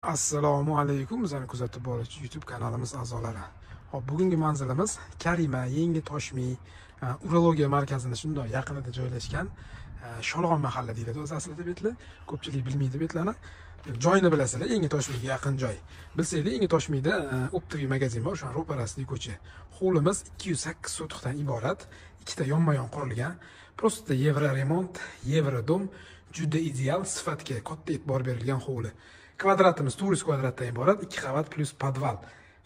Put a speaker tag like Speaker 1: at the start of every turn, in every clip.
Speaker 1: Assalomu alaykum bizani kuzatib boruvchi YouTube kanalimiz a'zolari. Xo'p, bugungi manzilimiz Karima Yangi Toshmiy urologiya markazini shundoq yaqinida joylashgan Sholg'om mahalla deyiladi o'zi aslida betli. Ko'pchilik bilmaydi betlarni. Joyini bilasizlar, Yangi Toshmiyga yaqin joy. Bilsanglar, Yangi Toshmiyda optoviy magazin bor, o'sha ro'parasidagi ko'cha. Hovlimiz 208 sotixdan iborat, ikkita yonma-yon qurilgan. Prosta yevro remont, yevro dom, juda ideal, sifatga katta e'tibor berilgan hovli. Kvadratimiz 400 kvadratdan iborat, 2 qavat plus podval.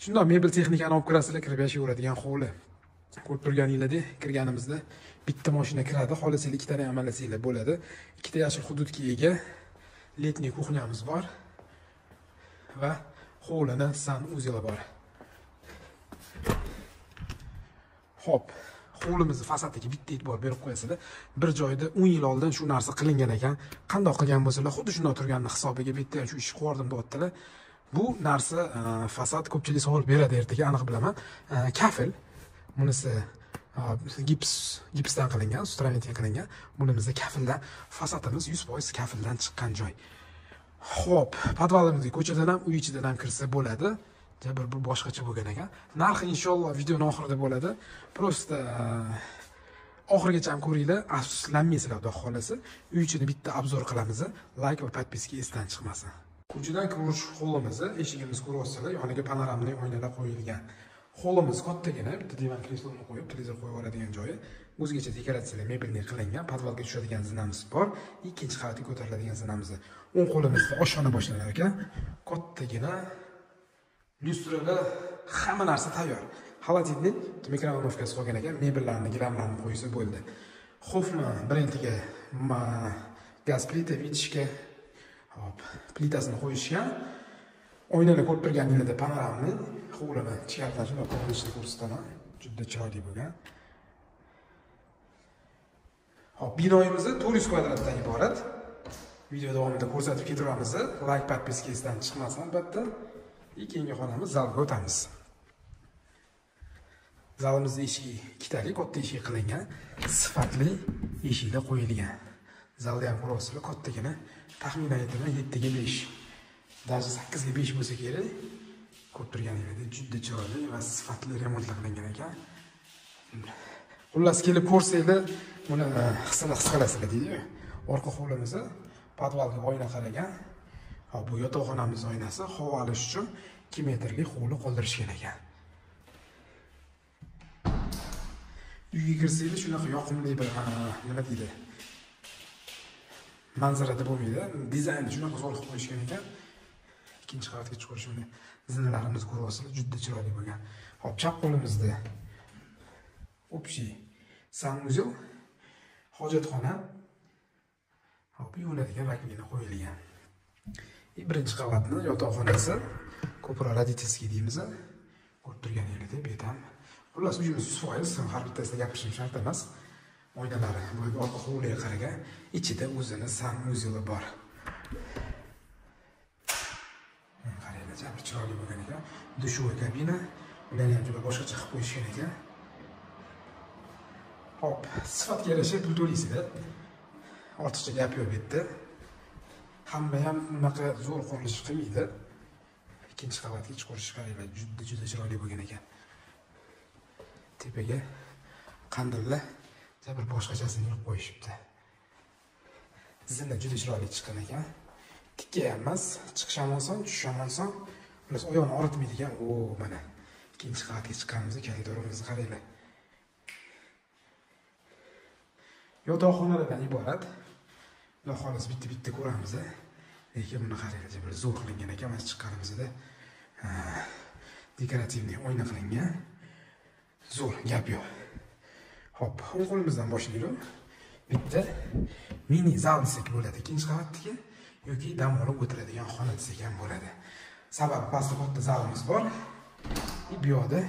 Speaker 1: Shundoq mebel texnikani olib kirasizlar, kirib yashayveradigan hovli. Ko'rib turganinglardek, kirganimizda bitta mashina kiradi, xohlasanglar ikkitani ham amalasanglar bo'ladi. Ikkita yashil hududga ega letniy kuxnyamiz bor va hovlini san-uzeli bor. Xo'p, hovlimizni fasadiga bitta e'tibor berib qo'yasizlar. Bir joyda 10 yil oldin shu narsa qilingan ekan. Qandoq qilgan bo'lsalar, xuddi shunday turganini hisobiga bitta ham shu ishni qilib deyaptilar. Bu narsa fasad ko'pchilik savol beradi ertaga, aniq bilaman. Kafel, bunisi gipsdan qilingan, sutramentdan qilingan. Bunimizda kafeldan, fasadimiz 100% kafeldan chiqqan joy. Xo'p, podvalimizga ko'chadan ham, uy ichidan ham kirsa bo'ladi. Bir boshqacha bo'lgan ekan. Narxi inshaalloh videoning oxirida bo'ladi. Prosta oxirigacha ham ko'ringlar, afsuslanmaysizlar, xudo xolasa. Uy ichini bitta obzor qilamiz. Like va podpiska esdan chiqmasin. Ko'chadan ko'rish hovlimizni, eshigimiz ko'ryapsizlar, yoniga panoramli oynalar qo'yilgan. Hovlimiz kattagina, bitta divan kresloni qo'yib, televizor qo'yib oladigan joyi. O'zgacha dekoratsiyalar, mebelni qilingan, podvalga tushadigan zinamiz bor. Ikkinchi qavatga ko'tariladigan zinamiz. O'ng qo'limizda oshxona boshlanar ekan. Kattagina lyustralar, hamma narsa tayyor. Холодильник, mikrovolnovkasi qolgan ekan, mebellarni, gilamlarni qo'ysa bo'ldi. Hoffman brendiga gaz plita, vichka, hop, plitasini qo'yishgan. Oynani ko'rib turganingizda panoramli hovlini ichkaridan shunday ko'rinishini ko'rsataman. Juda chiroyli bo'lgan. Hop, binoyimiz 400 kvadratdan iborat. Video davomida ko'rsatib ketaveramiz. Like, podpiska esdan chiqmasin albatta. Keyingi xonamiz zalga o'tamiz. Zalimizning eshigi ikkitalik, katta eshik qilingan, sifatli eshiklar qo'yilgan. Zalda ham ko'rasizlar, kattagina, taxminan aytaman 7 ga 5, даже 8 ga 5 bo'lsa kerak. Ko'rib turganingizdek juda chiroyli va sifatli remontlar qilingan ekan. Xullas, kelib ko'rsanglar, buni hissini his qilasizlar deydi-yu. Orqa hovlimizda podvalga oyna qaragan. Hop, bu yotoqxonamiz oynasi, havo olish uchun 2 metrlik hovli qoldirishgan ekan. Uyga kirsangiz shunaqa yoqimli bir nima deydi? Manzarada bo'lmaydi. Dizaynni shunaqa zo'r qilib qo'yishgan ekan. Ikkinchi qavatga chiqish uchun zinalarimiz ko'ryapsizlar, juda chiroyli bo'lgan. Hop, chap qo'limizda общий sanuzel, hojatxona, hop, yuvinadigan rakovina qo'yilgan. Birinchi qavatni yotoqxonasi, ko'proq родительский deymiz. Ko'rib turganingizdek, bu yerda ham. Xullas, uyimiz 100%, har bittasida gapirishim shart emas. Oynalari boyagi orqa hovliga qaragan, ichida o'zini sanuzeli bor. Qaranglar, juda chiroyli bo'lgan ekan. Dushovoy kabina, ularni ham juda boshqacha qilib qo'yishgan ekan. Hop, sifatga yarasha pul to'laysizlar. Ortiqcha gap yo'q bu yerda. Hamma ham unaqa zo'r qurilish qilmaydi. Ikkinchi qavatga chiqarish qaranglar, juda juda chiroyli bo'lgan ekan. Tepaga qandillar bir boshqachasini yurib qo'yishibdi. Zina juda chiroyli chiqqan ekan. Tikka ham emas, chiqish ham oson, tushish ham oson. Xullas, oyoqni og'ritmaydigan. O, mana ikkinchi qavatga chiqqanimizda koridorimizni qaranglar. Yotoqxonalardan iborat. Xudo xohlasa bitta-bitta ko'ramiz. Lekin buni qaranglar, bir zo'r qilingan ekan. Mana chiqqanimizda dekorativniy oyna qilingan. Zo'r, gap yo'q. Xo'p, o'ng qo'limizdan boshlaylik. Bitta mini zal desak bo'ladi, ikkinchi qavatdagi yoki dam olib o'tiradigan xona desak ham bo'ladi. Sababi pastda katta zalimiz bor. Bu yoqda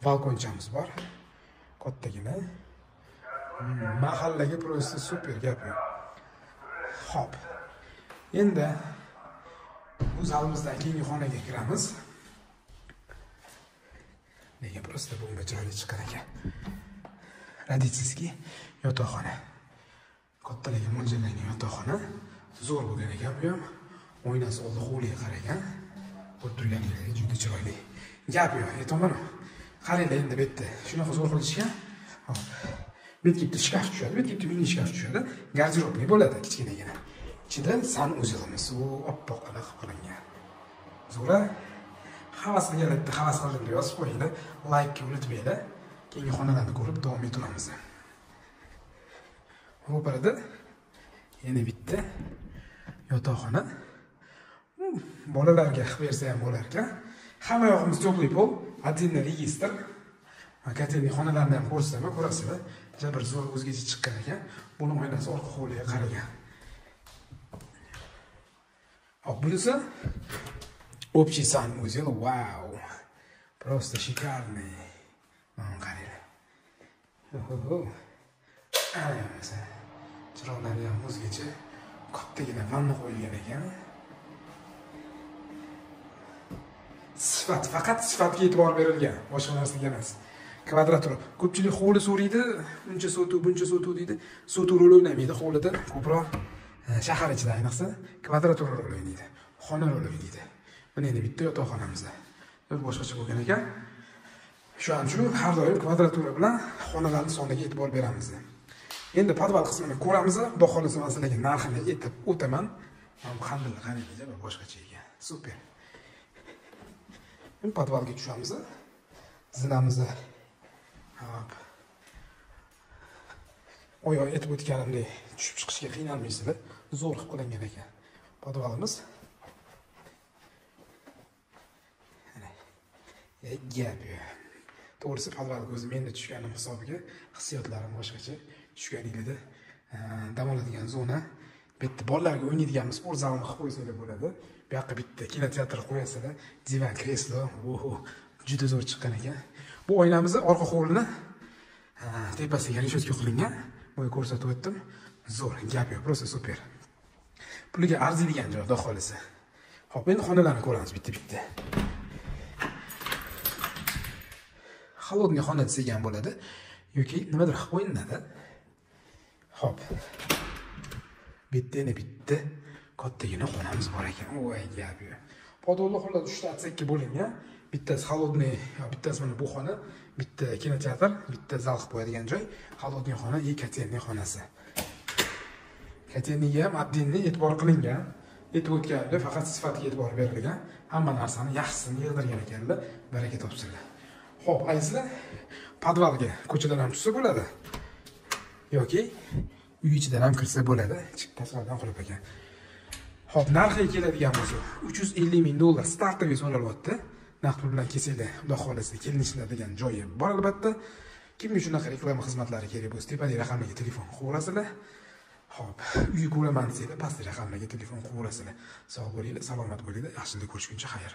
Speaker 1: balkonchamiz bor. Kattagina. Mahallaga prosta super, gap yo'q. Xo'p. Endi bu zalimizdan keyingi xonaga kiramiz. Lekin prosta bunga chiroyli chiqqan ekan. Родительский yotoqxona. Kattalarga mo'ljallangan yotoqxona. Zo'r bo'lgan ekan bu ham. Oynasi oldi hovliga qaragan. Ko'rib turganingizdek juda chiroyli. Gap yo'q, aytaman. Qaranglar endi bu yerda shunaqa zo'r qilishgan. Hop. Bu yerga bitta shkaf tushadi, bu yerga bitta mini shkaf tushadi. Garderobli bo'ladi kichkinagina. Ichida san-uzelimiz, u oppoq anaqa qilingan. Zo'ra. Havas qilganlar bitta havas qildim deb yozib qo'yinglar, like unutmanglar. Keyingi xonalarni ko'rib davom etamiz. Ro'parada yana bitta yotoqxona. Bolalarga qilib bersa ham bo'lar ekan. Hamma yog'imiz topli pol, отдельный registr. Котельный xonalarni ham ko'rsataman, ko'rasizlar. Juda bir zo'r o'zgacha chiqqan ekan. Buni oynasi orqa hovliga qaragan. Hop, bunisi общий санузел. Вау! Просто шикарный. Mana qaranglar. Ana chiroqlari ham o'zgacha, kattagina vanna qo'yilgan ekan. Sifat, faqat sifatga e'tibor berilgan, boshqa narsaga emas. Kvadratura. Ko'pchilik hovli so'raydi, uncha sotuv, buncha sotuv deydi. Sotuv rol o'ynamaydi hovlida, ko'proq shahar ichida ayniqsa kvadratura rol o'ynaydi, xona rol o'ynaydi. Mana endi bitta yotoqxonamizda. Bir boshqacha bo'lgan ekan. Shuning uchun har doim kvadratura bilan xonalarning soniga e'tibor beramiz. Endi podval qismini ko'ramiz. Xudo xolasa men sizlarga narxini aytib o'taman. Mana qandilni qaranglar, boshqacha ekan. Super. Endi podvalga tushamiz. Zinamizni. Hop. Oyoq aytib o'tganimdek tushib chiqishga qiynalmaysizlar. Zo'r qilib qilingan ekan podvalimiz. Gap yo'q. To'g'risi podvalga o'zim endi tushganim hisobiga hissiyotlarim boshqacha. Tushganingizda dam oladigan zona, bu yerda bolalarga o'ynaydigan sport zalini qilib qo'ysanglar bo'ladi. Bu yoqqa bitta kinoteatr qo'yasizlar, divan, kreslo, oho, juda zo'r chiqqan ekan. Bu oynamizni orqa hovlini tepasiga reshotka qilingan. Buni ko'rsatib o'tdim. Zo'r, gap yo'q, просто super. Puliga arziydigan joy, xudo xolasa. Xo'p, endi xonalarni ko'ramiz bitta-bitta. Холодный xona desak ham bo'ladi yoki nimadir qilib qo'yinadi. Xo'p. Bu yerda yana bitta kattagina xonamiz bor ekan. Voy, gap yo'q. Podvalda xullas 3 ta отсекка bo'lingan. Bittasi холодный, bittasi mana bu xona, bitta kinoteatr, bitta zal qilib qo'yadigan joy, холодный xona и котельный xonasi. Котельныйga ham отдельный e'tibor qilingan. Aytib o'tganimdek, faqat sifatga e'tibor berilgan. Hamma narsani yaxshisini yig'dirgan ekanlar, baraka topsinlar. Xo'p, azizlar, podvalga ko'chadan ham tushsa bo'ladi yoki uy ichidan ham kirsa bo'ladi. Chiqib tasvirdan qulab ekan. Xo'p, narxiga keladigan bo'lsa, $350 ming startoviy so'ralyapti. Naqd pul bilan kelsanglar, xudo xolasa kelinishadigan joyi bor albatta. Kimga shunaqa reklama xizmatlari kerak bo'lsa, tepadagi raqamlarga telefon qilaverasizlar. Xo'p, uy ko'raman desanglar, pastdagi raqamlarga telefon qilaverasizlar. Sog' bo'linglar, salomat bo'linglar, yaxshilik ko'rishguncha xayr.